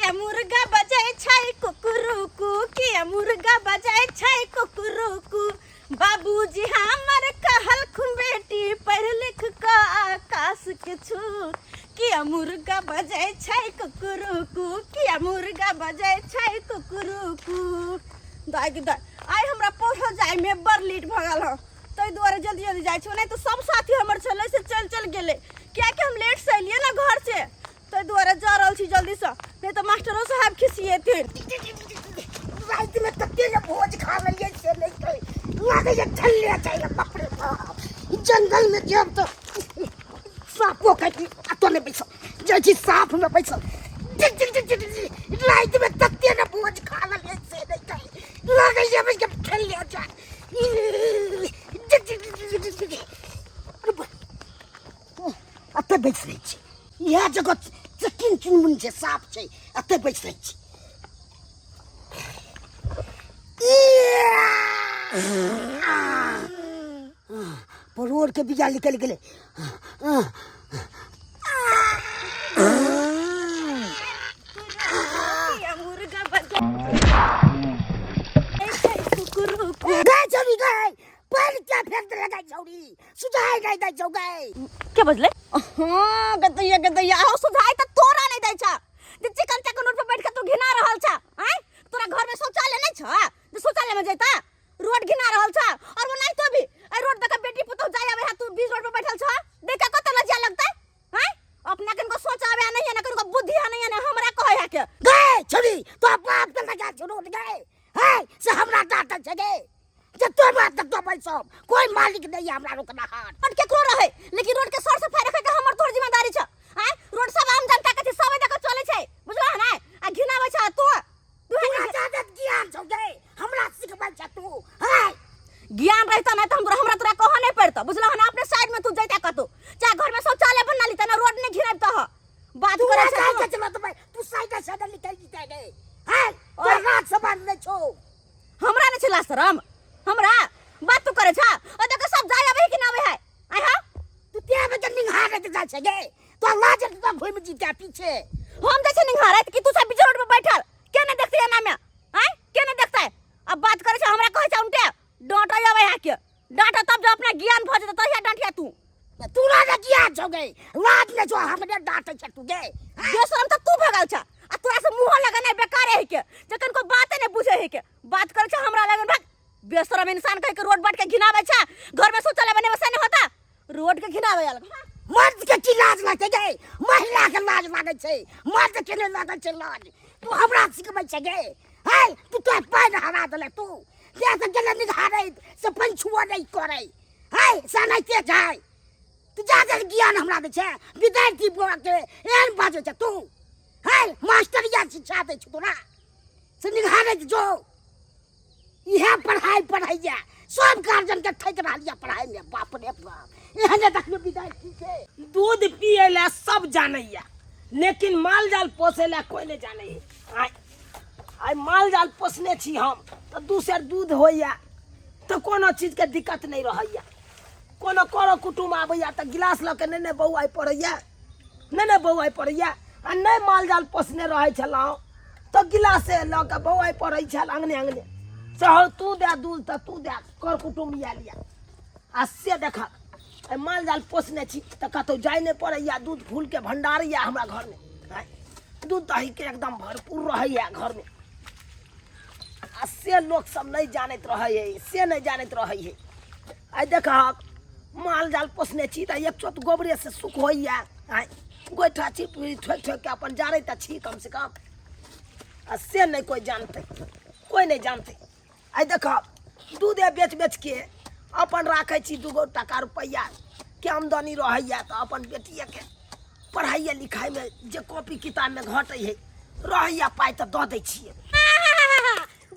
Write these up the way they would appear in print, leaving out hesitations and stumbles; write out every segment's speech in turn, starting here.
किया मुर्गा बजै छै कुकुरुकु, किया मुर्गा बजै छै कुकुरुकु। बाबूजी हमर कहलखुन बेटी पढ़ि लिख कऽ आकाश के छू। किया मुर्गा बजै छै कुकुरुकु, किया मुर्गा बजै छै कुकुरुकु। दाइ के दाइ, आइ हमरा पढ़ऽ जाइमे बड़ लेट भऽ गेल हँ, ताहि दुआरे जल्दी जल्दी जाइ छी, नहि तऽ सब साथी हमर छलै से चलि चलि गेलै, कियाकि हम लेट से एलियै ने घर से, ताहि दुआरे जा रहल छी जल्दीसँ, नहि तऽ मास्टरो साहब खिसिएथिन। रातिमे तते ने भोज खा लेलियै से नहि कहै लागैए ठल्ले जाइए। बाप रे बाप, जंगलमे जायब तऽ साँपो काटि। एतऽ नहि बैसब, जाइ छी साँपमे बैसब। रातिमे तते ने भोज खा लेलियै से नहि कहै लागैए ठल्ले जाय। एतऽ बैस रहै छी, इएह जगह चकिन चुनमुन छै, साफ छै, एतऽ बैस रहै छी। परोड़ के बीजा निकलि गेलै। मुर्गा बजै छै कुकुरुकु। गै छौरी गै, पानि क्या फेंक देले गै छौरी, सुझाइ नहि दै छौ गै। के बजले? हाँ गदैया गदैया, आओ सुझाइ तऽ तोरा नहि दै छ जे चिकन चकन रोड पर बैठ के तू घिना रहल छ। आँय, तोरा घर में शौचालय नहीं छ जे शौचालय में जैता? रोड घिना रहल छ, और वो नहीं तो भी ए रोड देख बेटी पुतोह जाय आवे है, तू बीच रोड पर बैठल छ, देख के कत लज्जा लगतै? आँय, अपना कनको सोच आवे नहीं है ना, कनको बुद्धि है नहीं है ना, हमरा कहे है के। गै छौरी, तो बाप के लगा छौ रोड गै, है से हमरा डांटै छै गै, जे तोर बात तक तो बैसब, कोई मालिक नहीं है हमरा रोकनाहार। रोड केकरो रहे, लेकिन रोड के सर सफाई रखे के हमर तोर जिम्मेदारी छ। आँय, रोड सब आम जनता के छै, सब एतऽ के चले छै, बुझलह ने? आ घिनाबै छ तू। तू तोरा ज्यादा ज्ञान छौ गै, हमरा सिखबै छ तू? है ज्ञान रहता नहीं तो हमरा तोरा कहऽ नहीं पड़ता, बुझलह ने? अपने साइड में तू जैता कतौ, चाहे घर में शौचालय बना ली ना, रोड नहीं घिनाबता ह बात तू करे काहे छै। के चलत भाई, तू साइड साइड निकल जीते गै, है तोरा राज समान नहीं छौ। हमरा नहीं छला शरम, हमरा बात तू करे छा, ओ देख सब जाय आवे कि ना आवे है। आय हा तू ते बजे निहारे के जाय छै गे, तो लाज तो घुम जीते पीछे। हम जैसे निहारे कि तू सब बीच रोड पे बैठल के नहीं देखते है ना में? आय के नहीं देखता है? अब बात करे छा, हमरा कहै छा उनटे डांट आवे है के डांट, तब जब अपना ज्ञान भ जेतै तहिया डांटिया तू। तू ना ज्ञान छौ गे, लाज नहीं छौ, हमरे डांटे छै तू गे। बेशरम त तू भगल छा, आ तोरा से मुंह लगने बेकार है के, जखन को बात नहीं बुझे है के बात करे छा हमरा लगन। भाग बेशरम इंसान कह के रोड बाट के घिनावे छा, घर में शौचालय बने वैसे नहीं होता, रोड के घिनावे अलग। मर्द के की लाज लगते गे, महिला के लाज लागै छै, मर्द के नहीं लागै छै लाज। तू हमरा सिखबै छै गे? है तू तो पानि हरा देले, तू से से गेले निघारैत से पंछुआ नहीं करै है, से नहीं जाय। तू जादे ज्ञान हमरा दै छै, विद्यार्थी बोल के एहन बाजै छै तू, है मास्टर या शिक्षा दै छौ तोरा से निघारैत जो। इएह पढ़ाइ पढ़ैया सब गार्जियन के ठकि रहल यऽ पढ़ाइ में, बाप रे बाप, एहने देखियौ विद्यार्थी के। दूध पिए ला सब जानैया, लेकिन माल जाल पोसे ला कोई नहीं जानै है। आइ आइ माल जाल पोसने छी हम तऽ दू सेर दूध होइया तऽ कोनो चीजके दिक्कत नहि रहैया। कोनो करो कुटुम आबैया तऽ गिलास लऽ के नहि ने बौआइ पड़ैया, नहि ने बौआइ पड़ैया। आ नहि माल जाल पोसने रहै छलहुँ तऽ गिलासे लऽ कऽ बौआइ पड़ै छल अङ्गने अङ्गने, से हौ तू दए दूध तऽ तू दए, कर कुटुम आयल यऽ। आ से देखक एहि माल जाल पोसने छी तऽ कतहु जाय नहि पड़ैया, दूध फूलके भण्डार यऽ हमरा घरमे, दूध दहीके एकदम भरपूर रहैया घरमे। आ से लोक सब नहि जानैत रहै है, से नहि जानैत रहै है। आइ देखहक माल जाल पोसने छी तऽ एक चोत गोबरे से सुख होइया, आइ गोइठा चिपड़ी ठोकि ठोकि के अपन जारै तऽ छी कम से कम। आ से नहि कोइ जानतै, कोइ नहि जानतै। आइ देखहक दूधे बेच बेच के अपन राखै छी, दूगो टाका रुपैआ के आमदनी रहैया तऽ अपन बेटिएके पढ़ाइए लिखाइमे जे कॉपी किताबमे घटै है रहैया पाइ तऽ दऽ दै छियै।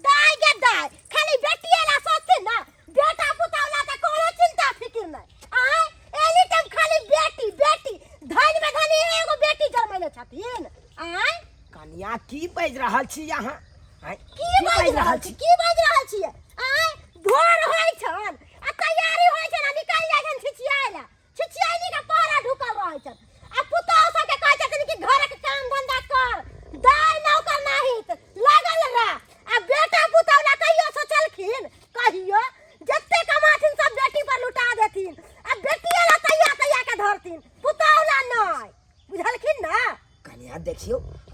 दाय गे दाय, खाली बेटिए ला सोचते ना, बेटा पुतौह ला के कोनो चिंता फिक्र नहीं। आय एनी टाइम खाली बेटी बेटी, धन में धनी एगो बेटी जन्मैले छथिन। आय कनिया की बाजि रहल छी अहाँ? आँय, की बाजि रहल छी, की बाजि रहल छियै? आय भोर होइ छन आ तैयारी होइ छन आ निकलि जाइ छन छिछियाइ ला, छिछियाइनी के पहरा ढुकल रहै छन। आ पुतौह सबके कहै छथिन कि घरक काम धंधा कर, दाय नौकर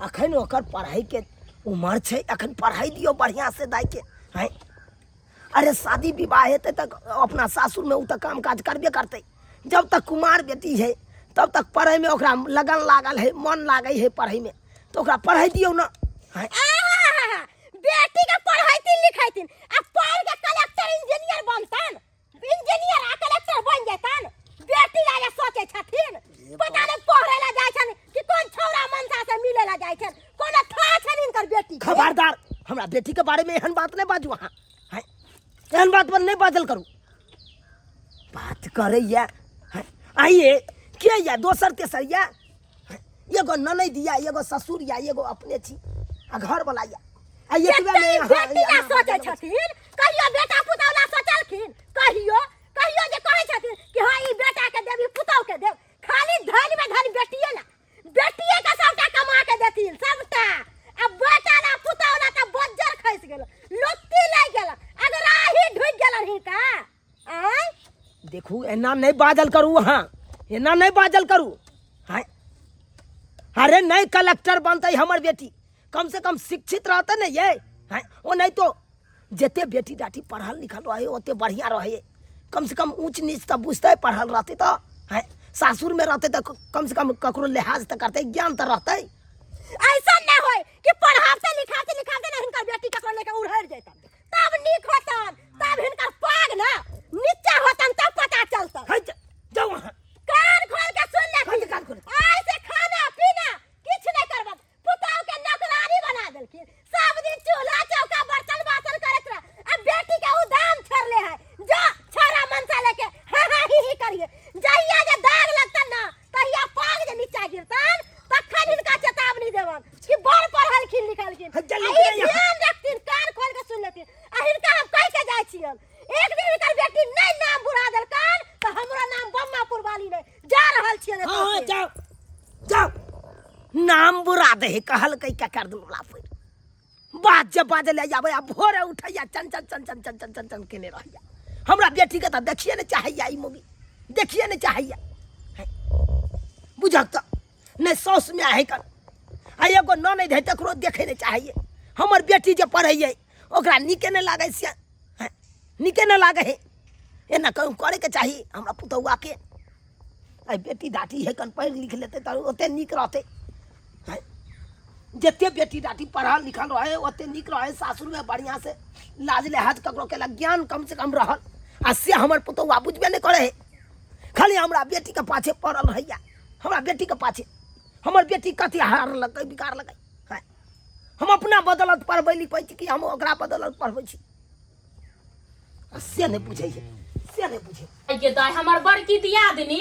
अखन ओकर पढ़ाइके उमर छै, अखन पढ़ाइ दियौ बढ़िआँ से दाइके। आँय, अरे शादी विवाह हेतै तऽ अपना सासुरमे ओ तऽ काम काज करबे करतै। जब तक कुमार बेटी है तब तक पढ़ैमे ओकरा लगन लागल है, मन लागै है पढ़ैमे, तऽ ओकरा पढ़ै दियौ ने। आँय, आहा, बेटी के पढ़ैतिन लिखैतिन आ पढ़ के कलेक्टर इंजीनियर बनतन, इंजीनियर आ कलेक्टर बन जेतन। बेटी ला जे सोचे छथिन, पता नहीं पढ़े ला जाय छन कि कोन छौड़ा मनसा से मिले ला जाय छन, कोनो था छन इनकर बेटी के। खबरदार, हमरा बेटी के बारे में एहन बात नहीं बाजू अहाँ। आँय, एहन बात पर नहीं बाजल करू। बात करैया आइए के या दोसर तेसर या एगो ननैद या एगो ससुर या एगो अपने छी आ घर वाला या आ एतबे में बेटी बेटी ला सोचै छथिन, कहियो बेटा पुतहु ला सोचलखिन? कहियो कहियो जे कहै छथिन कि हाँ ई बेटा के देब, ई पुतहु के देब, खाली धन में धन बेटिए ला, बेटिए के सबटा कमा के देथिन सबटा। आ बेटा ला पुतहु ला तऽ बज्जर खसि गेल, लुत्ती लागि गेल, अगराही ढुकि गेलन हिनका। आँय, देखू एना नहीं बाजल करू अहाँ, एना नहीं बाजल करू। आँय, अरे नहीं कलेक्टर बनतै हमर बेटी, कम से कम शिक्षित रहते ने ये। आँय, ओ नहीं तो जते बेटी डाटी पढ़ल लिखल रहे ओते बढ़िया रहे, कम से कम ऊंच नीच तऽ बुझतै, पढ़ल रहतै तऽ। आँय, सासुर में रहतै तऽ कम से कम ककरो लिहाज तऽ करतै, ज्ञान तऽ रहतै। ऐसा नहीं होय कि पढ़ाते लिखाते लिखाते ना हिनकर बेटी ककरो लेके उड़हर जैतन तब नीक होतन, तब हिनकर पाग ना नीचा होतन तब पता चलतन। है, जाउ अहाँ। कान खोल के सुन ले। कान कान खोल। आइ से खाना पीना किछु नहीं करबन, पुतहु के नौकरानी बना देलखिन, सब दिन चूल्हा चौका बर्तन बासन करैत रह, अब बेटी के उ दाम छोड़ले है, जा छोरा मनसा लेके हा हा ही ही करिए। जहिया जे दाग लगतन ना तहिया पाग जे नीचा गिरतन तखन हिनका चेतावनी देबन कि बड़ पढ़लखिन लिखलखिन। हट जा, आ लिख ई ले यहाँ। ध्यान रखथिन, कान खोल के सुन लेथिन। आ हिनका हम कहि के जाइ छियन, एक दिन हिनकर बेटी नहीं नाम बुरा देलकन तऽ हमरो नाम बम्मापुर वाली नहीं। जा रहल छियन एतऽ हाँ, हाँ, से। जाओ जाओ, नाम बुरा दे कहलकै ककर दुनू लाफे बात जे बाजल आबै आ भोरे उठैया चन चन चन चन चन चन चन चन केने रहैया। हमरा बेटी के तऽ देखिए नहि चाहैया, ई मूवी देखिए नहि चाहैया। बुझक तऽ नहि साउस माय है कर आ एगो ननैद है तकरो देखै नहि चाहैया। हमर बेटी जे पढ़ैया ओकरा नीके नहि लागै से, नीके नहि लागै है। एना कहूँ करैके चाही हमरा पुतहुआ के। आइ बेटी दाटी है कन पढ़ि लिख लेतै तऽ ओते नीक रहतै। जते बेटी दाटी पढ़ल लिखल रहे ओते नीक रहे, सासुरमे बढ़िआँ से लाज लिहाज ककरो केलक, ज्ञान कम से कम रहल। आ से हमर पुतहुआ बुझबे नहि करै है, खाली हमरा बेटीके पाछे पड़ल रहैया, हमरा बेटीके पाछे। हमर बेटी कथी हारलकै बिगाड़लकै? हम अपना बदौलत पढ़बै लिखबै छी कि हम ओकरा बदौलत पढ़बै छी? आ से नहि बुझै है, से नहि बुझै। गे दाइ, हमर बड़की दियादनी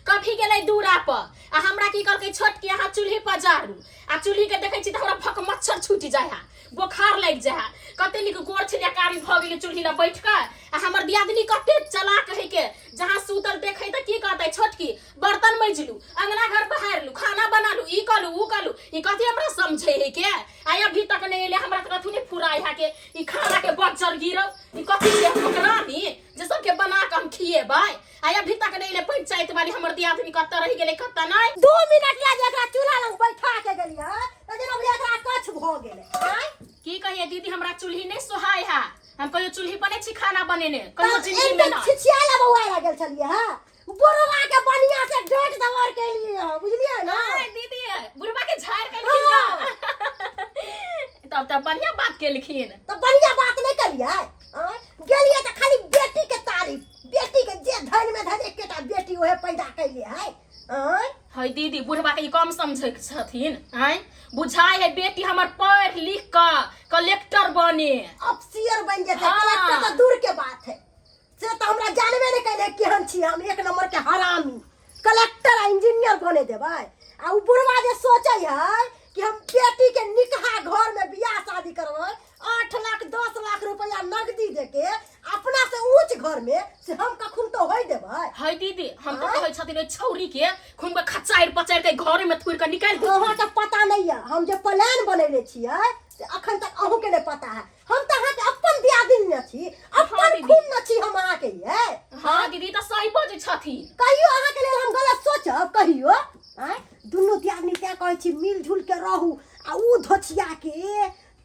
कभी गेलै दूरा पर आ हमरा की कहलकै, छोटकी अहाँ चूल्ही पर जारू। आ चूल्ही के देखै छी तऽ हमरा भक मच्छर छूटि जाइ है, बोखार लागि जाइ है। कते नीक गोर छलै कारी भऽ गेलै चूल्ही लग बैठ कऽ। आ हमर दियादनी कते चलाक है के, जहाँ सुतल देखै तऽ की कहतै, छोटकी बर्तन मजलू, अंगना घर बहारलू, खाना बनालू, ई कलू ऊ कलू। ई कथी हमरा समझे है के? आ अभी तक नहीं एले, हमरा तऽ कथी नहीं फुराय है के ई खाना के बच्चर गिरल। ई कथी के हम रानी जे सबके बना के हम खिएबै? आ अभी तक नहीं एले पंचायत वाली, हमर दियादनी कतऽ रहि गेलै कतऽ नहि। 2 मिनट ला जे एकरा चूल्हा लग बैठा के गेलियै तऽ जेना बुझाय एकरा कछ भऽ गेलै। आँय? की कहिए दीदी, हमरा चूल्ही नहीं सोहाय है, हम कहियो चूल्ही पर नहीं छी खाना बनेने, कहियो तब जिंदगी एक में दिन ना। छिछिया ला बौआ ला गेल छलियै हँ, बुढ़वा के बढ़िया से डांट दबार के लिए हँ, बुझलियै ना? आय दीदी, बुढ़वा के झाड़ केलखिन हाँ। तब तऽ बढ़िया बात केलखिन। तऽ बढ़िया बात नहीं कलियै? आँय? गेलियै तऽ खाली बेटी के तारीफ, बेटी के जे धन में धन एकेटा बेटी ओहे पैदा कैले है। आँय? है दीदी, बुढ़वा के ई कम समझै छथिन? आँय, बुझाय है बेटी हमर पढ़ लिख कऽ कलेक्टर बने, अफसर बन जेतै। हाँ। कलेक्टर तऽ दूर के बात है, से तऽ हमरा जानबे नहीं कैले केहन छी हम, एक नंबर के हरामी। कलेक्टर आ इंजीनियर बने देबै। आ उ बुढ़वा जे सोचै है कि हम बेटी के निकहा घर में बियाह शादी करबै, 8 लाख 10 लाख रुपया नगदी देके अपना से ऊंच घर में, से हम कखन तो होय देबै? है दीदी, हम तो आँय? कहै छथिन ओहि छौरी के खून के खचारि पचारि के घरे में थुरि के निकालि देथिन। अहाँके पता नहीं है हम जे प्लान बनेने छियै से अखन तक अहूँके नहीं पता है। हम तऽ अहाँके अपन दियादिन ने छी, अपन दीदी। खून ने छी हम अहाँके ये। हाँ दीदी, तऽ सही बजै छथिन। कहियो अहाँके लेल हम गलत सोचब? कहियो? आँय, दुनू दियादनी तैं कहै छी मिलजुल के रहू। आ उ धोछिया के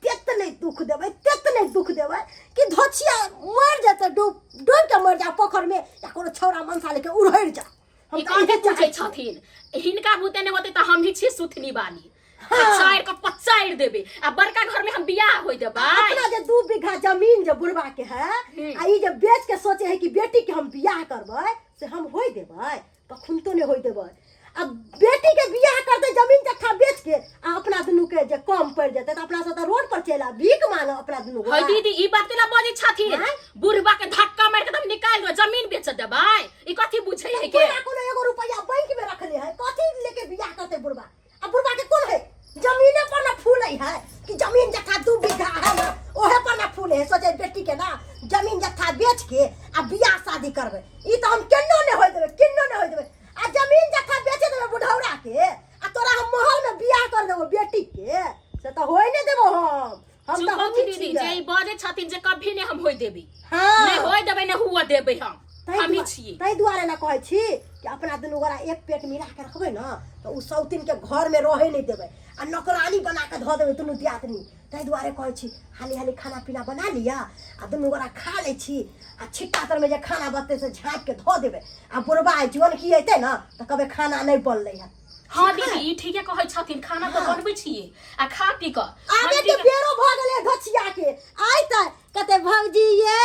तेत नहि दुख देबै, तेत नहि दुख देबै कि धोछिया मरि जेतै, डूब डूब के मरि जा पोखरि में या कोनो छौड़ा मनसा लेके उड़हरि जा। हम ई तऽ कथी इहे पूछै चाहै छी। छथिन? हिनका बुते नहि होतै तऽ हम ही छी सुथनी वाली। हाँ। पचारि के पचारि देबै आ बड़का घर में हम बियाह होय देबै। अपना जे 2 बीघा जमीन जे बुढ़वा के है आ ई जे बेच के सोचे है कि बेटी के हम बियाह करबै, से हम होय देबै? कखन तो नहीं होय देबै। आ बेटी के बियाह करते जमीन जत्था बेच के आ अपना दुनू के जे कम पड़ जेतै तऽ अपना सब तऽ रोड पर चलि आ भीख मांगऽ अपना दुनू है गोरा। दीदी, ई बात केना बजै छथिन? आँय? बुढ़वा के धक्का मारि के तऽ हम निकालि देबै, जमीन बेच देबै, ई कथी बुझै है के? बुढ़वा कोनो एगो रुपया बैंक में रखले है? कथी लेके बियाह करते बुढ़वा? आ बुढ़वा के कोन है? जमीने पर ना फूले है कि जमीन जत्था 2 बीघा है ना, ओहे पर ना फूले है। सोचे बेटी के ना जमीन जत्था बेच के आ बियाह शादी करबै, ई तऽ हम केनो नहि होय देबै, केनो नहि होय देबै। आ जमीन जत्था बेचे देबै बुढ़ौरा के आ तोरा हम महल में बियाह कर देबो बेटी के, से तऽ होय नहि देबो हम। हम तऽ चुप हमही रहू दीदी, छियै। जे ई बजै छथिन जे कभी नहि हम होय देबै। हाँ। नहि होय देबै, नहि हुअ देबै हम। ताहि हमही दुआ- छियै। ताहि दुआरे ने कहै छी कि अपना दुनू गोरा एक पेट मिला के रखबै ने तऽ ओ सौतिन के घर में रहे नहि देबै आ नौकरानी बना के धऽ देबै दुनू दियादनी। ताहि दुआरे कहै छी हाली हाली खाना पीना बना लिअ आ दुनू गोरा खा लै छी आ छिट्टा तर में जे खाना बचतै से झाँपि के धऽ देबै आ बुढ़बा जुअन की अयतै ने तऽ कहबै खाना नहि बनलै हँ। हाँ दीदी, ई ठीके कहै छथिन, खाना तऽ बनबै छियै आ खा पी कऽ आबे के बेरो भऽ गेलै धोछिया के। आइ तऽ कहते भौजी ये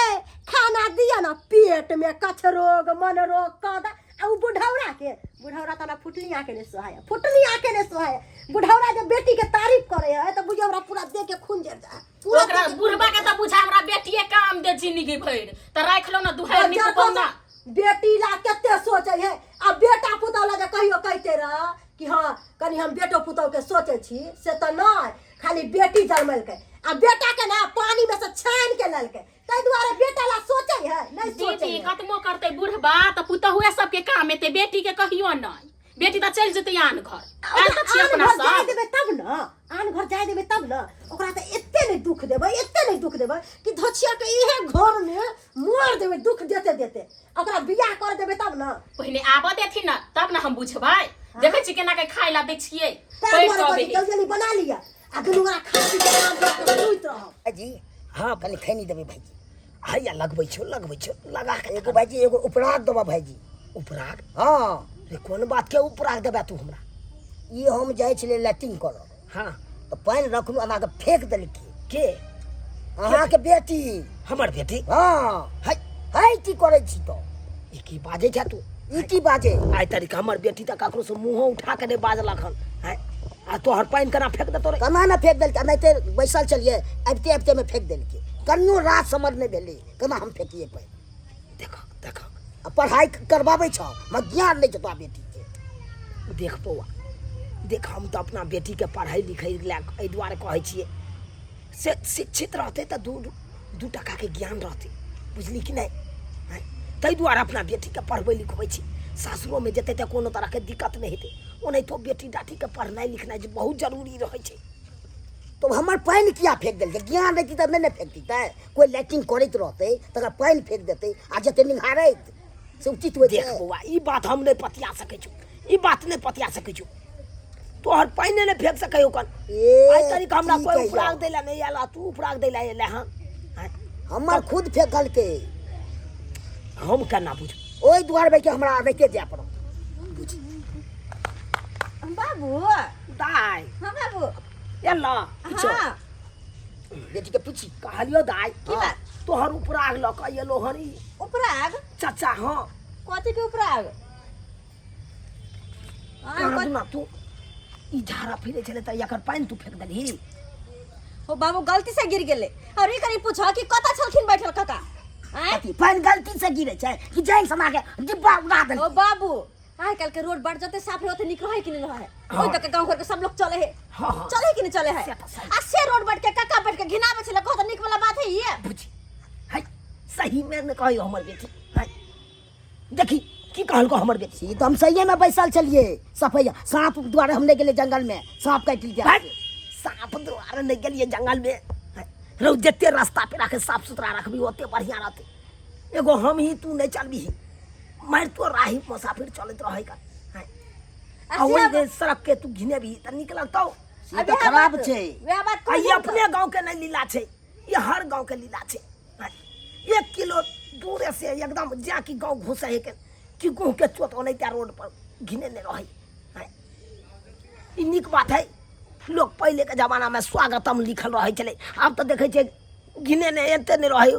खाना दिअ ना, पेट में कछ रोग मन रोग कऽ दे। आ उ बुढ़ौरा के, बुढ़ौरा तऽ हमरा फुटली आँखे नहि सोहाय, फुटली आँखे नहि सोहाय। बुढ़ौरा जे बेटी के तारीफ करे है तऽ बुझियौ हमरा पूरा देह के खून जरि जाय पूरा। ओकरा देह के खून बुढ़बा के जरि तऽ बुझा हमरा बेटिए काम दे जिंदगी भरि तऽ राखि लो ना दुहारि बच्चा नीक पौना। बेटी ला कते सोचे है आ बेटा पुतहु ला जे कहियो कहते रह कि हाँ कनि हम बेटो पुतहु के सोचे छी, से तऽ नहि, खाली बेटी जन्मेलकै आ बेटा के ना पानी में से छानि के लेलकै। ताहि दुआरे बेटा ला सोचे है नहि सोचे दीदी है। कतबो करतै बुढ़बा तऽ पुतहुए सबके काम एतै, बेटी के कहियो नहि। बेटी तऽ चलि जेतै आन घर। आयल तऽ छी आन अपना घर जाय सब देबै तब न, आन घर जाय देबै तब न। ओकरा तऽ एते नहि दुख देबै, एते नहि दुख देबै कि धोछिया के इहे घर में मार देबै दुख देते देते। ओकरा बियाह कर देबै तब न। पहिने आबऽ देथिन न तब न हम बुझबै। देखै छी केना के खाय ला दै छियै। ताहि पैर दुआरे कऽ कहै छी, अबै जल्दी जल्दी बना लिअ आ दुनू गोरा खा पी के आराम कऽ के सुति रहब। भाईजी। हाँ। कनि खैनी देबै भाईजी? हैया लगबै छौ, लगबै छौ, लगा के। एगो भाईजी, एगो उपराग देबऽ भाईजी। उपराग? हाँ। रे कोन बात के उपराग देबै तू हमरा? ई हम जाइ छलियै लैट्रिन करऽ। हाँ। तऽ पानि रखलहुँ, एना कऽ फेंक देलकै। के? अहाँके बेटी। हमर बेटी? हाँ। है। है, की करै छी तऽ? ई की बाजै छै तू? ई की बाजै? आइ तारीख हमर बेटी तऽ ककरो से मुँहो उठा के नहि बाजलक हन। हैं, आ तोहर पानि केना फेंक देतौ रे? केना ने फेंक देलकै? एनाहिते बैसल छलियै, अबिते अबितेमे फेंक देलकै। कनियो राज समझ नहि भेलै केना हम फेकियै पानि। देख देख। आ पढ़ाइ करबाबै छौ, मगर ज्ञान नहि छौ तोरा बेटीके। देख बौआ देख, हम तऽ अपना बेटीके पढ़ाइ लिखै लए एहि दुआरे कहै छियै से शिक्षित रहतै तऽ दू टकाके ज्ञान रहतै, बुझली कि नहि? आँय, ताहि दुआरे अपना बेटीके पढ़बै लिखबै छी। सासुरोमे जेतै तऽ कोनो तरहके दिक्कत नहि हेतै। ओनाहितो बेटी डाटीके पढ़नाइ लिखनाइ जे बहुत जरूरी रहै छै। तऽ हमर पानि किया फेंक देलकै? ज्ञान रहितै तऽ नहि ने फेंकतै। कोइ लैट्रिन करैत रहतै तकर पानि फेंक देतै आ जेतै निहारैत, से उचित होइ देख छै? बौआ, ई बात हम नहि पतिया सकै छी, ई बात नहि पतिया सकै छी। तोहर पानि नहि फेंक सकै ओकर। ए, आइ तारीख हमरा की कोइ कहियौ? उपराग दै लए नहि आयल आ तू उपराग दै लए एलै हन? आँय, हमर खुद फेंकलकै। हम केना बुझब? ओहि दुआरे बैठ के हमरा राइते जाय पड़त। बाबू। दाइ। हाँ बाबू। एला? हाँ। बेटी के पूछी। कहलियो दाइ। की बात? तोहर उपराग लऽ कऽ एलो हन ई। उपराग? चाचा। हाँ। कथी के उपराग? कहाँ ना तू ई झाड़ा फिरे छलै तऽ एकर पानि तू फेंक देलही? हो बाबू, गलती से गिर गेलै। और ई कनी पूछा कि कतऽ छलखिन बैठल काका? आँय? कथी पानि गलती से गिरे छै कि जानि समा के डिब्बा उड़ा ओ देलकै? बाबू, आइ काल्हि के रोड बाट जते साफ रहे ओते नीक रहे कि नहीं रहे? ओहि तक गांव घर के सब लोग चले है। हाँ, हाँ। चले है कि नहीं चले है? से तऽ सही। आ से रोड बाट के काका बैठ के घिनाबै छलै, कहो तऽ नीक वाला बात है ये? बुझी है, सही में ने कहियो हमर बेटी है। देखी की कहलको हमर बेटी। ई तऽ हम सहिए में बैसल छलियै सफैया। साँप दुआरे हम नहि गेलियै जंगल में, साँप काटि लेलकै। भाइ, साँप दुआरे नहि गेलियै जंगल में। रौ, जते रास्ता पेरा के साफ सुथरा रखबी ओते बढ़िया रहतै। एगो हम ही तू नहि चलबी, मारि तो राही मुसाफिर चलैत रहै का। आ आ से ओहि जे सड़क के तू घिनेबी तऽ नीक लगतौ? से तऽ खराब छै। वएह बात आ ई कहलियै तऽ। अपने गाँव के नहि लीला छै, ई हर गाँव के लीला छै। 1 किलो दूरे से एकदम जा कि गाँव घुसे है के कि गुह के चोट ओनाहिते रोड पर घिनेने रहै। ई नीक बात है। लोग पहले के जमाना में स्वागतम लिखल रहै छलै, आब तऽ देखै छियै घिनेने एते नहि रहै,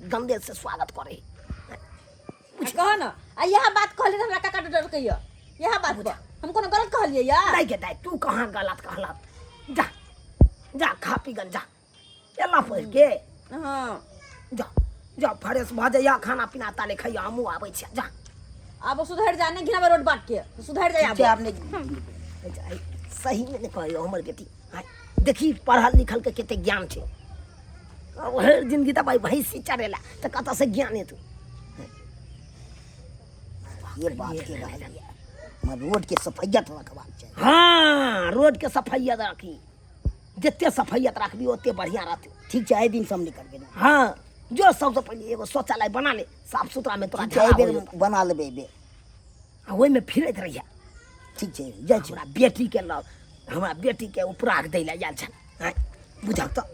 गंदे से स्वागत करै। आ कह न, आ इएह बात कहलियै तऽ हमरा काका डरकै यऽ। इएह बात पर हम कोनो गलत कहलियै यऽ? नहीं के दाई, तू कहाँ गलत कहलक? जा जा खा पी गन जा, एला पढ़ के। हाँ। जा जा फ्रेश भऽ जाइया, खाना पीना ताले खैया, हमहूँ आबै छियै जा। आब सुधरि जा, नहि घिनाबै रोड बाट के, सुधरि जाय आब। ठीक छै, आब नहि। सही में नहि कहैया हमर बेटी। आँय, देखी पढ़ल लिखल के कते ज्ञान छै। भरि जिंदगी तऽ भाई भैंसी चरेला तऽ कतऽसँ ज्ञान हेतौ? ये बात के रहल ये हमर रोड के सफैयत रखबाक चाही। हाँ, रोड के सफैयत राखी, जते सफैयत राखबी ओते बढ़िया रहतौ। ठीक छै, एहि दिन से हम नहि करबै ना। हाँ, जो सबसे पहिले एगो शौचालय बना ले साफ सुथरा में, तोरा ठीक छै, एहि झगड़ा बेर हो जेतौ। बना लेबै एहि बेर। आ ओहिमे फिरैत रहिया। ठीक छै, जाइ छी। हमरा बेटी के लग, हमरा बेटी के उपराग दै लए आयल छल। आँय, बुझक तऽ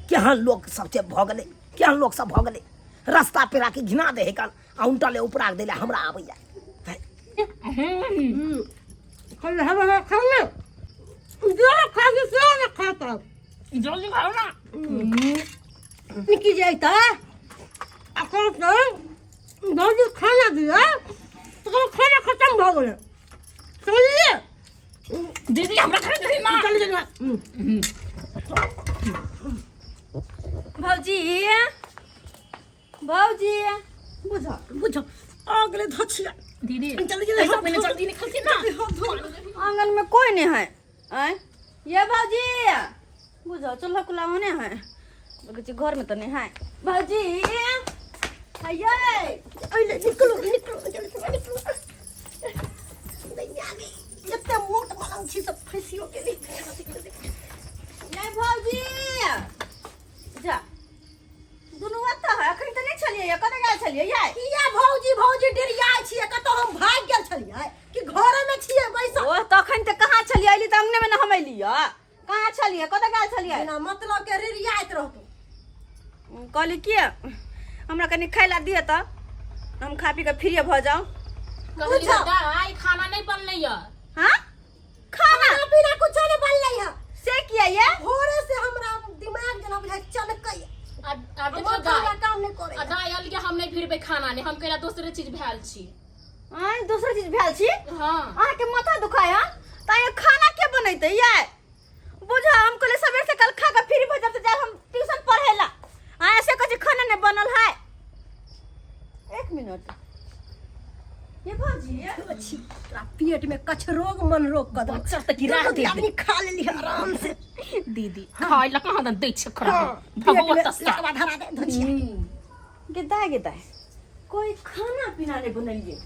केहन लोक सब छै भऽ गेलै, केहन लोक सब भऽ गेलै, रास्ता पेरा के घिना दे है कन, आ उनटले उपराग दै लए हमरा आबैया। आँय। जल्दी खाओ ना। निकी जाइता अखन तऽ जल्दी खाना दिअ तऽ खाना खतम भऽ गेलै, समझलियै? दीदी हमरा खाना दही ना। चलि गेलै। भौजी, भौजी, बुझ बुझ आ गेलै धछिया। दीदी जल्दी जल्दी। ऐसा पहले जल्दी निकलती ना। आंगन में कोई नहीं है। आय ये भौजी, बुझ चूल्हा कुल्हा होने है, लगै छै घर में तऽ नहीं है। भौजी आइए। अइले, निकलू निकलू, जल्दी से निकलू। नहीं आ गई, एते मोट मलंग छी सब फंसियो गेली। ये भौजी, जा दुनू ओतऽ है, अखन तऽ नहि छलियै ये, कतऽ गेल छलियै ये? किया भौजी भौजी डेरियाइ छियै? कतऽ हम भागि गेल छलियै कि घरे में छियै बैसल? ओ तखन तऽ कहाँ छलियै? अयली तऽ अंगने में न हम अयली। कहाँ छलियै, कतऽ गेल छलियै? बिना मतलब के रिरियाइत रहतौ। कहली कि हमरा कनि खाय ला दिअ तऽ हम खा पी कऽ फ्री भऽ जाउ। कहली दाई खाना नहीं बनलै या। हाँ, खाना खाना पीना कुछो नहीं बनलै है। से किया ये? भोरे से हमरा दिमाग जेना बुझाइ चनकै। आब आब देखियौ माथा दाई हमरा काम नहि करै। आ दाई अलगे हम नहीं फिरबै खाना नहीं, हम कहला दोसरे चीज भेल छी। आँय, दोसर चीज भेल छी? हाँ। अहाँके माथा दुखाय हँ तऽ अहाँ खाना के बनेतै ये? बुझा हम कहले सबेर से कल खा के फ्री भऽ जाब तऽ जायब हम ट्यूशन पढ़े ला। अहाँ ऐसे कहै छी खाना नहीं बनल है। एक मिनट ये भौजी, छी तोरा पेट में कछ रोग मन रोग कऽ देलक। बच्चा तऽ गिरा दुनू दे। आदमी खा लेली आराम से। दीदी खाय ला कहाँ दन दै छै खरा पेट में भगवत सा लकवा धरा दे धोछिया। गे दाय कोई खाना पीना नहीं बनेलिए।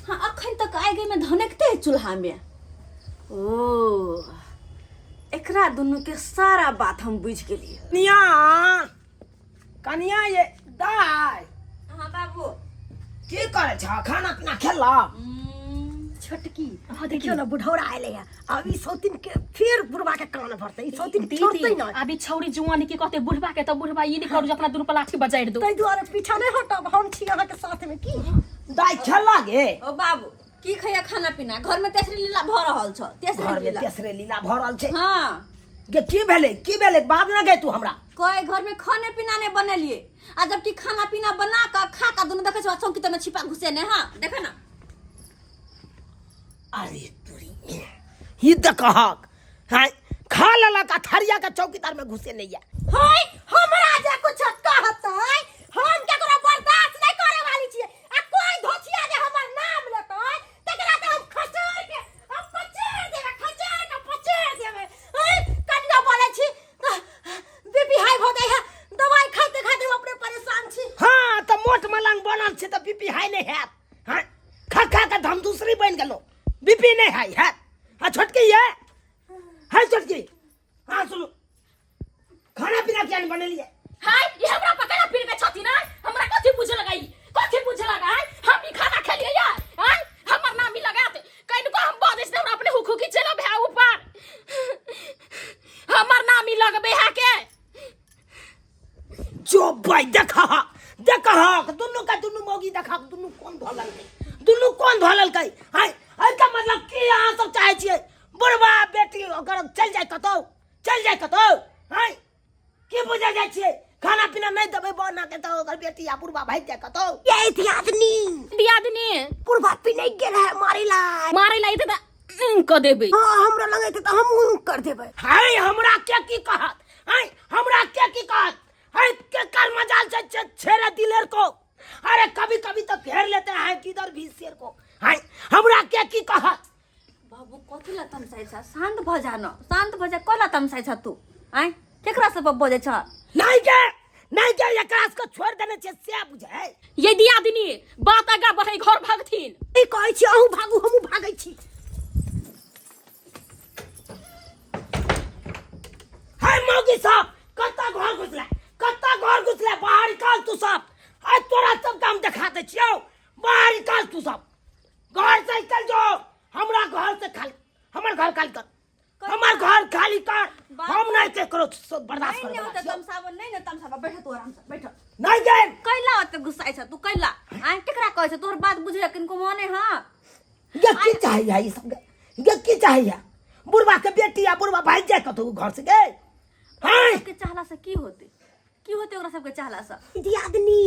हाँ, अखन तक आइ गई में धनकते है चूल्हा में। ओ एकरा दुनू के सारा बात हम बुझ गेलिए। कनिया, कनिया ये दाय। हाँ बाबू। की करे छ? खाना पीना खेला? छोटकी देखियो ना, बुढ़ौरा आएले है। अब ई सौतिन के फिर बुढ़वा के कान भरतै, ई सौतिन छोड़तै दीदी ना। अभी छौरी जुआनी की कहते बुढ़बा के, तऽ बुढ़बा ई नहीं करू जे अपना दुनू पर लाठी बजारि दो। ताहि दुआरे पीछा नहीं हटब, हम छी अहाँके साथ में की। दाय खेला गे? ओ बाबू, की खैया खाना पीना? घर में तेसरी लीला भऽ रहल छ, तेसरी घर में लीला। तेसरे लीला भऽ रहल छै। हाँ। गे की भेलै, की भेलै? बात ना गे तू हमरा। कोई घर में खाने पीना नहीं बनेलिए, आ जबकि खाना पीना बना के खा के दुनू देखै छौ चौकी में छिपा घुसे ने। हाँ देखे ना। अरे तुरी ही देखहक, हाँ खा लेलक आ थरिया के चौकीदार में घुसे नहीं है। हाय, हमरा जे कुछ कहतै हम केकरो बर्दाश्त नहीं करे वाली छियै। आ कोई धोछिया जे हमर नाम लेतै तकरा तऽ हम खचेर के हम पचेर देबै, खचेर के पचेर देबै। हाय, कनिया बोलै छी बीपी हाई भऽ जाइ है, दवाई खाइते खाइते हम अपने परेशान छी। हाँ तऽ मोट मलंग बनल छै तऽ बीपी हाई नहीं हैत। हाँ खा खा के हम दूसरी बन गेलो, बीपी नहीं हाई हैत। हाँ छोटकी ये है छोटकी। हाँ सुनो, खाना पीना किया नहीं बनेलिए? हाय, ई हमरा पकड़ा फिर के छथि ना, हमरा कथी बुझे लगाई, कथी बुझे लगाई? हम ई खाना खेलिए या हाय हमर नाम ई लगात कइनको हम बजै छी हमरा अपने हुक हुकी चलो भए ऊपर। भाई देखा देखा दुनू का दुनू मौगी देखा दुनू कोन धोलल दुनू कोन धोलल कई हाय एकर मतलब की अहाँ सब चाहे छियै बुढ़वा बेटी ओकर चलि जाय कतौ चलि जाय कतौ हाय की बुझे जाइ छियै खाना पीना नहि देबै बना के तऽ ओकर बेटी आ बुढ़वा भागि जाय कतौ ये दियादनी दियादनी बुढ़वा पिनक गेल है मारे ला मारे ला तऽ कऽ देबै हाँ हमरा लगे तऽ हमहूँ कर देबै हाय हमरा के की कहत हाय हमरा के की कहत हाय के कर मजाल से छेड़े दिलेर को अरे कभी कभी तो घेर लेते हैं किधर भी शेर को हाय हमरा के की कहत बाबू कथी ला तमसाइ छ शान्त भऽ जा न शान्त भऽ जा कला तमसाइ छ तू आँय केकरा सब बजै छ नहीं के नहीं के एकरा के छोड़ देने छे से बुझे ये दियादनी बात आगा बढ़े घर भागथिन ई कहै छी अहूँ भागू हमहूँ भागै छी हाय मौगी साहब कत्ता घर घुसले कत्ता घर घुसले बाहर निकाल तू सब आज तोरा सब काम देखा दे छियौ बाहर निकाल तू सब घर से निकल जो हमरा घर से खाली हमर घर खाली कर हमर घर खाली कर हम नहीं के करो बर्दाश्त नहीं करो होते तमसाबो नहीं ने तमसाबो बैठ तू आराम से बैठ नहीं गए कैला ओते गुस्साइ छ तू कैला आँय केकरा कहै छ तोहर बात बुझे किनको मने हाँ ये की चाहिए ये सब ये की चाहिए बुढ़वा के बेटी आ बुढ़वा भाग जाए कतौ घर से गए हाँ के चाहला से की होते की होते ओकरा सबके चाहला से दियादनी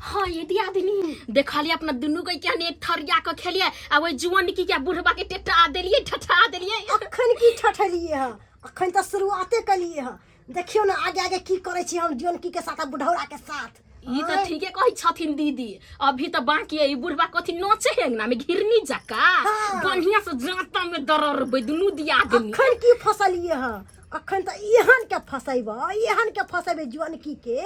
हाँ ये दियादनी देखलिए अपना दुनू के केहन एक थरिया के खेलिए आ ओइ जुअन की के बुढ़वा के टेटा देलिए ठठा देलिए अखन की ठठलिए हँ अखन तऽ शुरुआते कलिए हँ देखियौ ने आगे आगे की करै छी हम जनकी के साथ आ बुढ़ौरा के साथ ई तऽ ठीके कहै छथिन दीदी अभी तऽ बाकी है ई बुढ़वा कथी नोचे है अंगना में घिरनी जका हाँ। बढ़िया से जांता में दररबै दुनू दियादनी अखन की फसलिए हँ अखन तऽ एहन के फसेबै एहन के फसेबै जुअनकी के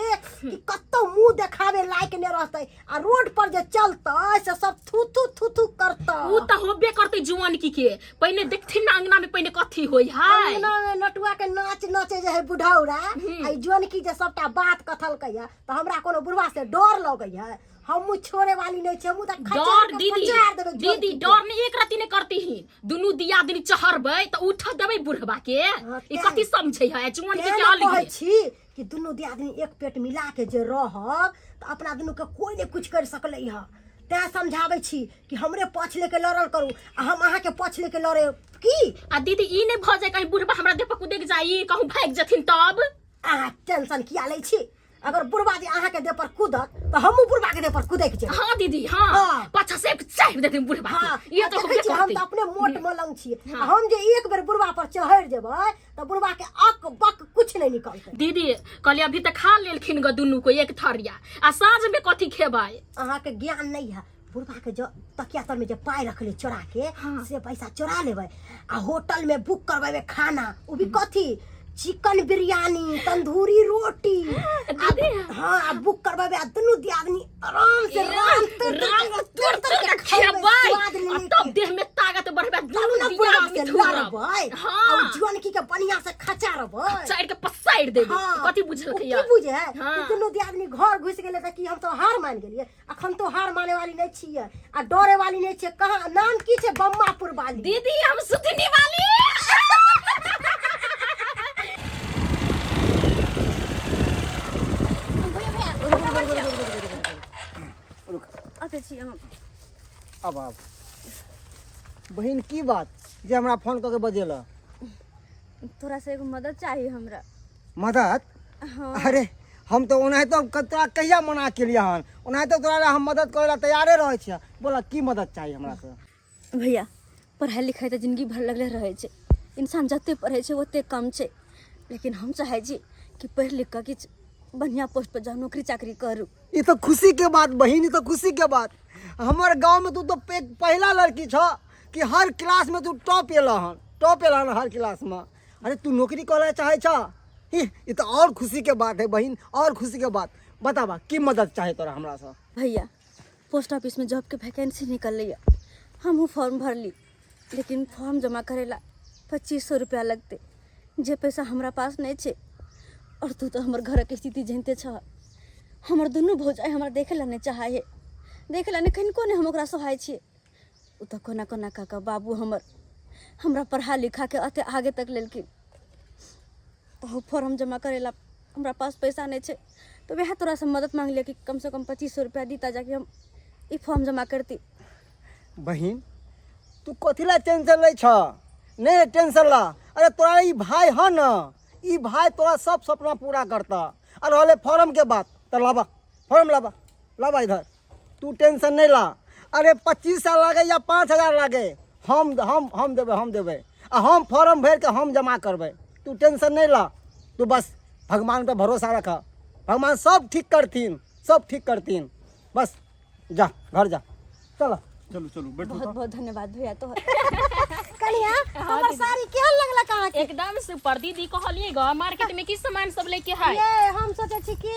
कि कतौ मुंह देखावे लायक नहि रहतै आ रोड पर जे चलतै से सब थू थू थू थू करतै उ तऽ होबे करतै जुआनकी के पहिने देखथिन ना अंगना में पहिने कथी होय है अंगना में नटुआ के नाच नाचे जे है बुढ़ौरा आ ई जुअनकी जे सबटा बात कथलकै है तऽ हमरा कोनो बुढ़वा से डर लगै है हमहूँ छोड़े वाली नहीं छी हमहूँ तऽ खचार डर के दीदी पचार देबै दीदी जुअनकी के। डर नहीं एक रति नहीं करती ही दुनू दियादनी चढ़बै तऽ उठ देबै बुढ़वा के हाँ, ई कथी समझै है जुआनकी तें के ने अलग कहै छी कि दुनू दियादनी एक पेट मिला के जे रहब तऽ अपना दुनू के कोई ने कुछ कर सकलै हँ तें समझाबै छी कि हमरे पक्ष लेके लड़ल करू आ हम अहाँके पक्ष लेके लड़े की आ दीदी ई नहीं भऽ जाय कहीं बुढ़वा हमरा देह पर कुदैक जाई कहूँ भागि जथिन तब अहाँ टेंशन किया लै छी अगर बुढ़वा जे अहाँके देह पर कूदत तऽ हमहूँ बुढ़वा के देह पर कूदैक जेबै हाँ दीदी हाँ हाँ। पाछा से चाहि देथिन बुढ़वा हाँ के। ये आ तो देखै होबे छियै, हम करतै तऽ अपने मोट मलंग छियै हाँ। आ हम जे एक बेर बुढ़वा पर चढ़ि जेबै तऽ बुढ़वा के अक बक कुछ नहीं निकलतै दीदी कहलिए अभी तऽ खा लेलखिन ग दुनू को एक थरिया आ साँझ में कथी खेबै अहाँके ज्ञान नहीं है बुढ़वा के जो तकिया तर में जे पाई रखले चोरा के हाँ। से पैसा चोरा लेबै आ होटल में बुक करबेबै खाना उ भी कथी चिकन बिरयानी तंदूरी रोटी दीदी। हाँ आ बुक करबेबै आ दुनू दियादनी आराम से राम तर तर राम के- तोड़ तर तोड़ के के खेबै स्वाद आ ले तब के। देह में ताकत बढ़बै तब दुनू ने बुढ़वा दियादनी से थुरब लड़बै आ हाँ जुअनकी के बढ़िया से खचारबै चारि के पसारि देबै हाँ। कथी उ बुझलकै की बुझे है हाँ। कि दुनू दियादनी घर घुसि गेलै तऽ की हम तो हार मान गेलियै अखन तो हार माने वाली नहीं छियै आ डरे वाली नहीं छियै कहाँ नाम की छै बम्मापुर वाली दीदी हम सुथनी वाली अते छी हम अब आब बहिन की बात जे हमरा फोन कऽ के बजेलऽ तोरा से एगो मदद चाही हमरा मदद हाँ अरे हम तऽ ओनाहितो तोरा कहिया मना केलियै हन ओनाहितो तोरा लए हम मदद करै लए तैयारे रहै छियै बोला की मदद चाही हमरा से भैया पढ़ाइ लिखाइ तऽ जिन्दगी भर लगले रहै छै इंसान जते पढ़ै छै ओते कम छै लेकिन हम चाहै छी कि पढ़ि लिख कऽ किछु बढ़िआँ पोस्ट पर जाउ नौकरी चाकरी करू ई तऽ खुशी के बात बहिन ई तऽ खुशी के बात हमर गाँव में तू तऽ एक पहिला लड़की छ कि हर क्लास में तू टॉप एलह हन टॉप एलह हन हर क्लास में अरे तू नौकरी करे चाहे छ ही ई तऽ और खुशी के बात है बहिन और खुशी के बात बताबा की मदद चाहे तोरा हमरा से भैया पोस्ट ऑफिस में जॉब के वैकेंसी निकललै हमहूँ फॉर्म भरली लेकिन फॉर्म जमा करै ला 2500 रुपया लगतै जे पैसा हमरा पास नहि छै और तू तऽ हमर घरक स्थिति जानिते छह हमर दुनू भौजाइ हमरा देखै लए नहि चाहै है देखै लए नहि कनिको नहि हम ओकरा सोहाइ छियै ओ तऽ कोना कोना कऽ कऽ बाबू हमर हमरा पढ़ा लिखा के एते आगे तक लेलखिन तऽ ओ फॉर्म जमा करै ला हमरा पास पैसा नहि छै, तऽ वएह तोरासँ मदद मांगलियै कि कमसँ कम 2500 रुपैआ दीता जाकि हम ई फॉर्म जमा करती। बहिन तू कथी ला टेंशन लै छ? नहीं टेंशन ला, अरे तोरा ई भाई है ना, ई भाई तोरा सब सपना पूरा करता। और रहले फॉर्म के बात, तो लाबा फॉर्म, लाबा लाबा इधर, तू टेंशन नहीं ला। अरे 25 साल लागे या 5000 लागे, हम देबै, हम देबै, आ हम फॉर्म भरि के हम जमा करबै, तू टेंशन नहीं ला। तू बस भगवान पे भरोसा रख, भगवान सब ठीक करथिन, सब ठीक करथिन। बस जा घर जा, चलो चलू चलू बैठू। बहुत बहुत धन्यवाद भैया तो। कनिया, हमर साड़ी केहन लगलक अहाँके? एकदम सुपर दीदी। कहलिए ग, मार्केट में की सामान सब लेके है? ये हम सोचे छी कि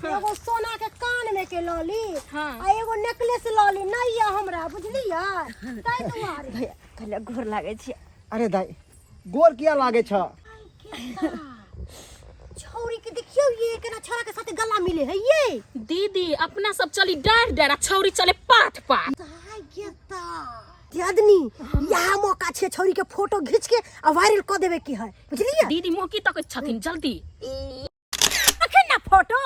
एगो सोना के कान में के लऽ ली आ एगो नेकलेस लऽ ली, नहीं ये हमरा, बुझलियै, ताहि दुआरे। भैया कहलियै गोर लागै छी। अरे दाई, गोर किया लागे छ? छौरी के देखियौ ये केना छौरा के साथे गला मिले है ये। दीदी अपना सब चली डार डार आ छौरी चले पाठ पाठ। दियादनी, यहाँ मौका छे छौरी के फोटो घींच के आ वायरल क देवे की है, बुझलियै? दीदी मुँह की तकै छथिन, जल्दी। अखन ना फोटो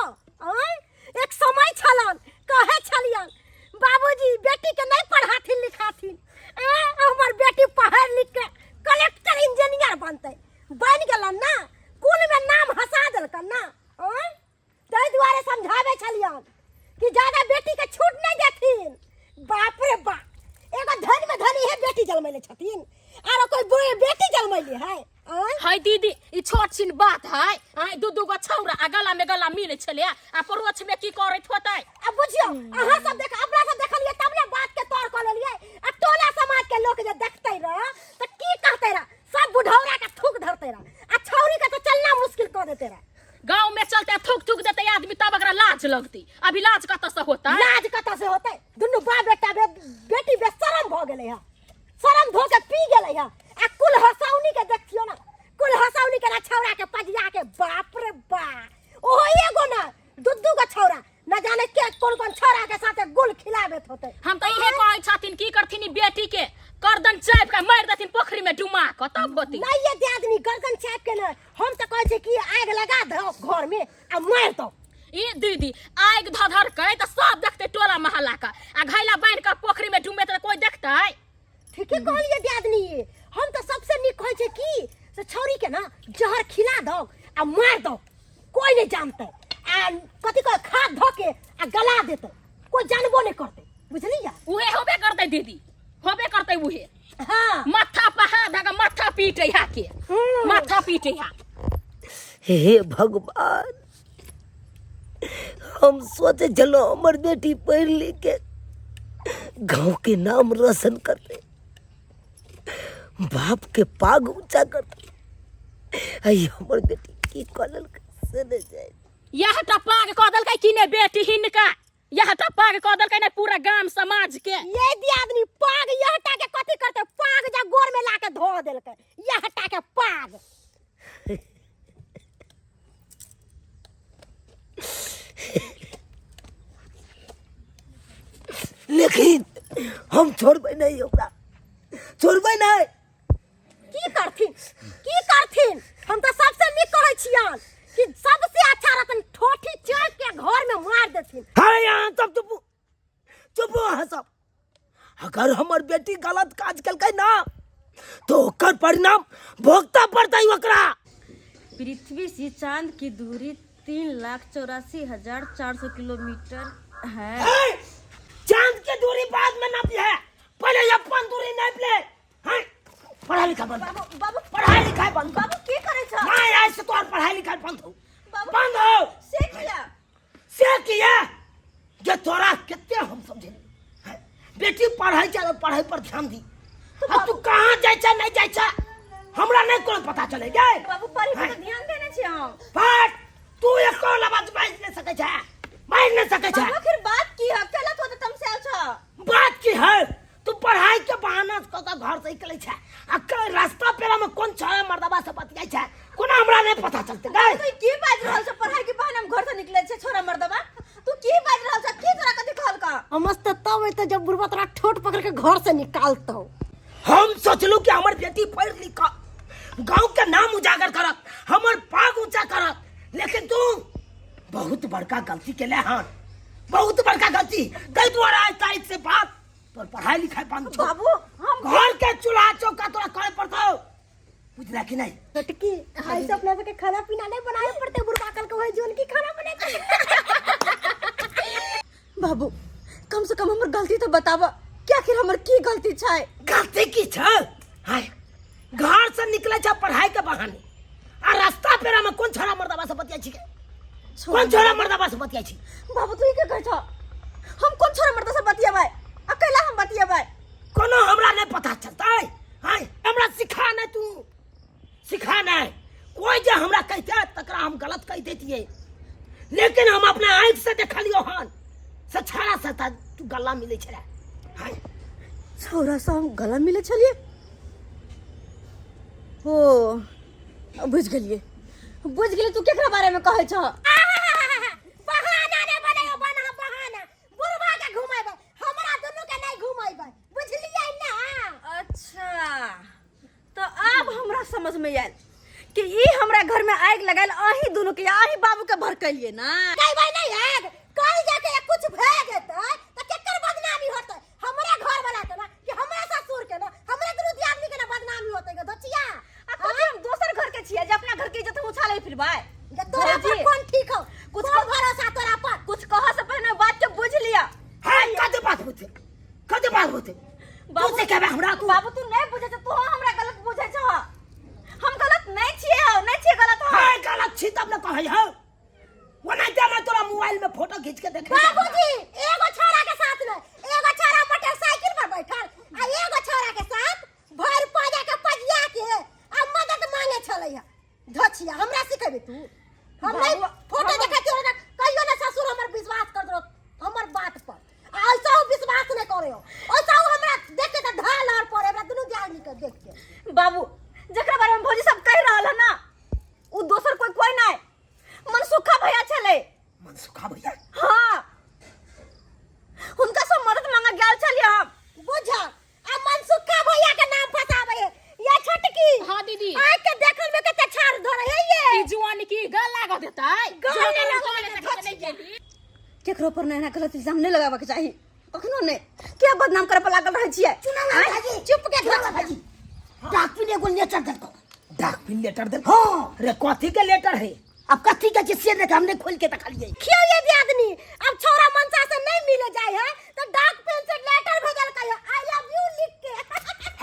आय, एक समय छलन कहे छलियन बाबूजी बेटी के नहीं पढ़ाथिन लिखाथिन, आ हमर बेटी पढ़ लिख के कलेक्टर इंजीनियर बनते, बन गेलन ना, कुल में नाम हंसा देलकन ना। आय, ताहि दुआरे समझावे छलियन कि ज्यादा बेटी के छूट नहीं देथिन। बाप रे बाप, एगो धन में धनी है बेटी जलमैले छथिन, आरो कोई बेटी जलमैले है? आय? है दीदी, ई छोट छिन बात है? आय दू दू गो छौरा आ गला में गला मिले छले आ परोछ में की करैत होतै? अब बुझियौ, अहाँ सब देख, अपना सब देखलियै तब ने बात के तौर कऽ लेलियै, आ टोला समाज के लोक जे देखतै रह तऽ की कहतै रह? सब बुढ़ौरा के थूक धरतै रह आ छौरी के तऽ चलना मुश्किल कऽ देतै रह। गांव में चलते थूक थूक देते आदमी, तब अगरा लाज लगती, अभी लाज कतऽ से होता? लाज कतऽ से होतै? दुनू बाप बेटा बेटी बेशरम भऽ गेलै हँ, शरम धो के पी गेलै हँ। आ कुल हसौनी के देखियौ ना, कुल हसौनी के ना छौरा के पजिया के, बाप रे बा, ओहो एगो ना दू दू गो छौरा, न जाने के कोन कोन छौरा के साथे गुल खिलाबैत होतै। हम तऽ इहे कहै छथिन, की करथिन ई बेटी के, गर्दन चापि के मारि देथिन पोखरि में डुमा कऽ तब होती। नहीं ये दियादनी, गर्दन चापि के नहीं, हम तऽ कहै छियै कि आगि लगा दो घर में आ मारि दो। ई दीदी, आगि धधरकै तऽ सब देखतै टोला मोहल्ला के, आ घैला बान्हि कऽ पोखरि में डुमेतै तऽ कोइ देखतै? ठीके कहलियै दियादनी, हम तऽ सबसे नीक कहै छियै कि से छौरी के ना जहर खिला दो आ मारि दो, कोई नहीं जानतै, आ कथी कह खाद धऽ के आ गला देतै, कोई जानबो नहीं करतै, बुझलियै? उहे होबे करतै दीदी, होबे करतै उहे। हाँ। माथा पर हाथ धऽ कऽ माथा पीटै हा के, माथा पीटै हा। हे भगवान, हम सोचे चलो हमर बेटी पढ़ लिख के गांव के नाम रोशन करते, बाप के पाग ऊंचा करते, आई हमर बेटी की कऽ से नहीं जाए। यह टा पाग कऽ देलकै कि ने बेटी हिनका, यह टा पाग कऽ देलकै ने पूरा गाम समाज के। ये दियादनी, पाग यह टा के कथी करते, पाग जा गोर में ला के धो देलकै, यह टा के पाग। लेकिन हम छोड़बै नहीं ओकरा, छोड़बै नहीं। की करथिन, की करथिन? हम तऽ सबसे नीक कहै छियन कि सबसे अच्छा रहतन ठोठी चापि के घर में मार देथिन। अरे यहाँ सब चुप चुप, अहाँ सब। अगर हमर बेटी गलत काज केलकै ना तो ओकर परिणाम भोगता पड़तै ओकरा। पृथ्वी से चांद की दूरी 3,84,400 किलोमीटर है। ए, चांद के दूरी बाद में नापी है, पहले अपन दूरी नाप ले। हैं, पढ़ाई लिखाई बंद। बाबू, बाबू, पढ़ाई लिखाई बंद। बाबू, की करे छ? नहीं, आज से तोहर पढ़ाई लिखाई बंद हो। बाबू, बंद हो। से किया? से किया जे तोरा कते हम समझे, बेटी पढ़ाई छै तो पढ़ाई पर ध्यान दी, आ तू कहाँ जाइ छै नहीं जाइ छै हमरा नहीं कोनो पता चले जाए। बाबू, पढ़े पर तो ध्यान देने छी हम। फट, तू एको लबाज बाजि नहीं सकै छै, बाजि नहीं सकै छै। बाबू, आखिर बात की है? केला तो तम से आल छ? बात की है, तू पढ़ाई के बहाना से कऽ घर से निकलै छै आ के रास्ता पेरा में कोन छौड़ा मर्दबा से बतियाइ छै, कोना हमरा नहीं पता चलते गए। तू की बाजि रहल छ? पढ़ाई के बहाना हम घर से निकले छै छोरा मर्दबा, तू की बाजि रहल छ? की तोरा कथी कहल का? मस्त तब अयतौ जब बुढ़बा तोरा ठोट पकड़ के घर से निकालतौ। हम सोचलू कि हमर बेटी पढ़ लिख कऽ गांव के नाम उजागर करत, हमर पाग ऊंचा करत, लेकिन तू तू बहुत बड़का गलती केले हन, बहुत बड़का गलती। ताहि दुआरे आज तारीख से बाद तोर पढ़ाई लिखाई बंद छौ। बाबू हम घर के चूल्हा चौका तोरा करे पड़तौ, बुझला कि नहीं? छोटकी ऐसे अपना सबके खाना पीना नहीं बनाए पड़ते, बुढ़वा कल के वही जोन की खाना बने। बाबू कम से कम हमर गलती तो बतावा, क्या आखिर हमर की गलती छै? गलती की छै? हाय, घर से निकले छ पढ़ाई के बहाने आ रास्ता पेरा में कोन छोरा मर्दबा से बतिया छी के? कोन छोरा मर्दबा से बतिया छी? बाबू तू ई के कहै छ? हम कोन छोरा मर्दा से बतियाबै? अकेला हम बतियाबै? कोनो हमरा नहीं पता चलतै। हाय, हमरा सिखा नहीं, तू सिखा नहीं। कोई जे हमरा कहते तकरा हम गलत कह देतिए, लेकिन हम अपना आँख से देखलियो हन से छाड़ा से तू गला मिले छे। हाय, छौरा से हम गला मिले छलिए? हो बुझ गेलिए, बुझ गेलिए तू केकरा बारे में कहै छ। बहाना ने बनायो, बना बहाना। बुढ़वा के घुमेबै, हमरा दुनू के नहीं घुमेबै, बुझलियै ना? अच्छा तो अब हमरा समझ में आयल कि ई हमरा घर में आग लगायल अही दुनू के, अही बाबू के भड़कलिए ना। कहबै नहीं आग, कल जाके कुछ भए जेतै त केकर बदनामी होतै? हमरा घर वाला के ना कि हमरा ससुर के ना? हमरा दुनू दियादनी के ना बदनामी होतै गे धोचिया। आ कथी हम दोसर घर के छियै जे अपना घर के इज्जत हम उछाले फिरबै? जे तोरा पर भौजी, कोन ठीक हो, कुछ कोन भरोसा तोरा पर? कुछ कह से पहले बात के बुझ लिया। हाय, कदे बात होते, कदे बात होते? बाबू तू से कहबे हमरा तू? बाबू तू नहीं बुझे छ, तू हमरा गलत बुझे छ। हम गलत नहीं छियै हो, नहीं छियै गलत हो। हाय, गलत छी तब न कहै हो। ओना जाना तोरा मोबाइल में फोटो खींच के देखे। बाबूजी एगो छोरा के साथ ने, एगो छोरा मोटरसाइकिल पर बैठल आ एगो छोरा के साथ भर पाजा के पजिया के आ मदद मांगे छलै है। धोचिया हमरा सिखेबे तू? हम नहीं बाबू, फोटो देखै छियै ओकरा, कहियो ना ससुर हमर विश्वास कर दो हमर बात पर, आ ऐसा उ विश्वास नहीं करे हो, ऐसा उ हमरा देख के त ढाल लहर पड़े हमरा दुनू दियादनी के देख के। बाबू जकरा बारे में भौजी सब कह रहल है ना, उ दोसर कोई कोई नहीं, मनसुखा भैया छलै। मनसुखा भैया? हाँ, हुनका से मदद मांगा गेल छलियै हम। बुझ आ मनसुखा भैया के नाम फसाबै है या छोटकी। हाँ दीदी। आइ के देखल में कते छाड़ धरे है ये ई जुआन की गल लागत हेतै? गल जुआन लागत गल लागत हेतै, नहीं गेली। केकरो पर ना एना गलत इल्जाम नहीं लगाबऽ के चाही कखनो नहीं। किया बदनाम करे पर लागल रहै छियै? चुनाव भाजी, चुप के चुनाव भाजी, डाक पिन एगो लेटर देलको। डाक पिन लेटर देलको? हाँ। रे कथी के लेटर है? अब कथी के छै से देख, हमने खोल के देखलियै। क्यों ये दियादनी अब छोरा मनसा से नहीं मिले जाय है तो डाक पेन से लेटर भेजलकै है I love you लिख के।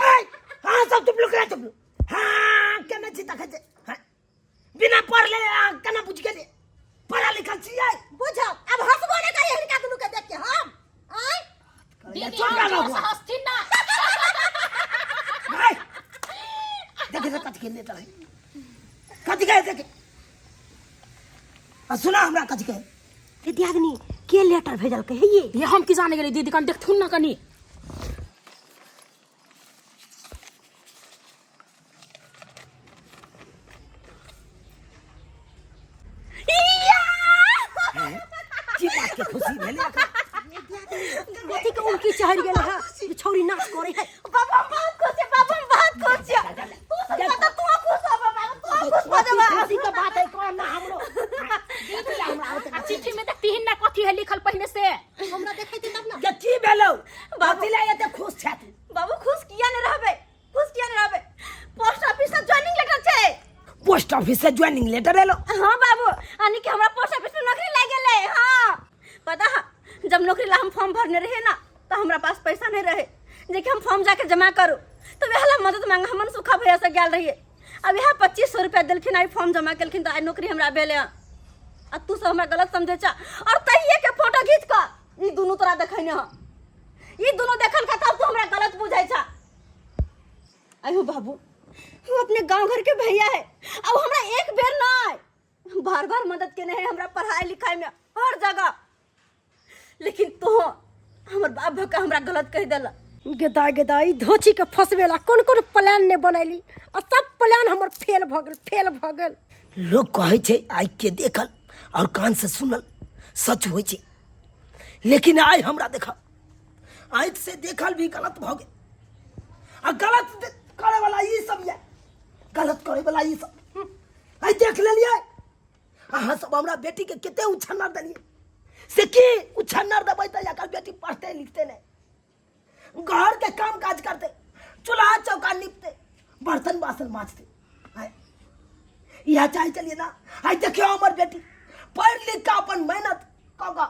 हाय, हाँ सब चुप लोग, चुप लोग। हाँ केना छी देखै छै? हाँ, बिना पढ़ले अहाँ केना बुझि गेलियै? पढ़ल लिखल छियै? बुझ अब हंसबो नहीं करिए हिनका दुनू के देख के हम आय। दीदी, चुप हम रह जोर से बबुआ। हंसथिन ना। हाय, देखे तो कथी के लेटर है, कथी के देखे आ सुना हमरा कथी के। ए दियादनी के लेटर भेजलकै है ये? ये हम की जाने गेली दीदी, कन देखथुन ना कनी। की बात के खुशी भेलै एकरा? कथी के उनकी चढ़ गेल है ई छौरी नाच करे है। बाबा हम बहुत खुश छियै, बाबा हम बहुत खुश छियै। तू सब ज्यादा तू खुश हो बाबा, तू खुश हो जेबा। खुशी के बात है कौन ना हमरो। दीदी हमरा होते आ चिट्ठी में देखतीहिन ना कथी है लिखल पहिने से। हमरा देखैते तब ना। के की भेलौ? बाबू ला एते खुश छै तू? बाबू खुश किया नहीं रहबे, खुश किया नहीं रहबे? पोस्ट ऑफिस से ज्वाइनिंग लेटर छै। पोस्ट ऑफिस से ज्वाइनिंग लेटर एलो? हाँ बाबू, यानी कि हमरा पोस्ट ऑफिस में नौकरी लग गेलै। हाँ पता है, जब नौकरी ला हम फॉर्म भरने रहे ना तो हमरा पास पैसा नहीं रहे जे कि हम फॉर्म जाके जमा करू, तो वह ला मदद मांगा हमन सुखा भैया से गेल रहिए। अब यह 2500 रुपया देलखिन, आई फॉर्म जमा केलखिन तो आई नौकरी हमरा भेलै। आ तू सब हमरा गलत समझे छ और तहिए के फोटो खींच कऽ ई दुनू तोरा देखैने ह, ई दुनू देखल का तब तू हमरा गलत बुझै छ। अयो बाबू, वो अपने गांव घर के भैया है, अब हमरा एक बेर नहीं बार बार मदद केने है हमरा पढ़ाई लिखाई में हर जगह, लेकिन तो हमर बाप भका हमरा गलत कह देला। गेदा गेदा ई धोची के फसबेला कोन कोन प्लान ने बनैली आ सब प्लान हमर फेल भ गेल, फेल भ गेल। लोग कहै छै आँखि के देखल और कान से सुनल सच होइ छै, लेकिन आइ हमरा देखल आँखि से देखल भी गलत भऽ गेल। आ गलत करे वाला ई सब ये, गलत करे वाला ई सब आइ देख लेलियै। अहाँ सब हमरा बेटीके कते उछन्नर देलियै से की उछन्नर देबै तऽ एकर बेटी पढ़तै लिखतै नहि घरके काम काज करतै चूल्हा चौका निपतै बर्तन बासन माजतै आँय इएह चाहै छलियै ने आइ देखियौ हमर बेटी पढ़ि लिख कऽ अपन मेहनत कऽ कऽ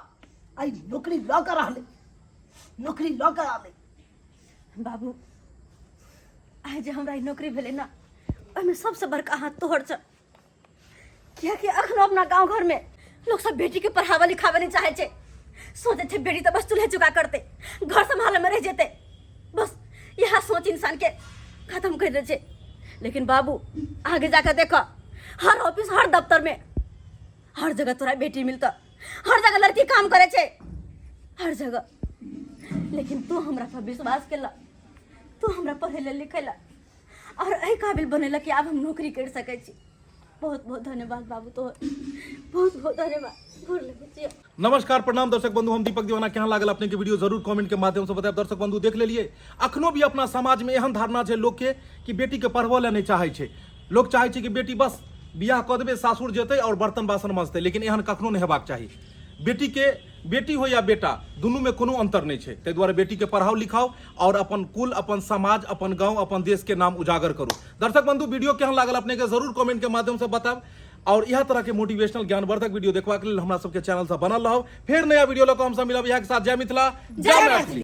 आइ नौकरी लऽ कऽ रहलै नौकरी लऽ कऽ रहलै बाबू आइ जे हमरा ई नौकरी भेलै ने ओहिमे सबसँ बड़का हाथ तोहर छ कियाकि अखनो अपना गाँव घरमे लोक सब बेटीके पढ़ाबऽ लिखाबऽ नहि चाहै छै सोचै छै बेटी तऽ बस चूल्हे चुका करतै घर सम्हालऽमे रहि जेतै बस इएह सोच इंसानके खत्म करि दै छै लेकिन बाबू आगे जाके देखऽ हर ऑफिस हर दफ्तरमे हर जगह तोरा बेटी मिलतऽ हर जगह लड़की काम करे छै हर जगह लेकिन तू हमरा पर विश्वास केला तू हमरा पढ़े ले लिखे ला और एहि काबिल बनेला कि आब हम नौकरी कर सकै छी बहुत बहुत धन्यवाद बाबू तोहर बहुत बहुत धन्यवाद गोर लगै छियौ। नमस्कार प्रणाम दर्शक बंधु हम दीपक दीवाना केहन लागल अपने के वीडियो जरूर कमेंट के माध्यम से बतायब दर्शक बंधु देख लेलिए अखनो भी अपना समाज में एहन धारणा छै लोग के कि बेटी के पढ़बो ले नहीं चाहे छै लोग चाहे छै कि बेटी बस बियाह कऽ देबै सासुर जेतै आओर बर्तन बासन मजतै लेकिन एहन कखनो नहि हेबाक चाही बेटीके बेटी हो या बेटा दुनूमे कोनो अन्तर नहि छै ताहि दुआरे बेटीके पढ़ाउ लिखाउ आओर अपन कुल अपन समाज अपन गाँव अपन देशके नाम उजागर करू दर्शक बंधु वीडियो केहन लागल अपनेके जरूर कमेंटके माध्यमसँ बतायब और इएह तरहके मोटिवेशनल ज्ञानवर्धक वीडियो देखबाक लेल हमरा सबके चैनल से बनल रहब फेर नया वीडियो लऽ कऽ हमसब मिलब इएह के साथ जय मिथिला जय मैथिली।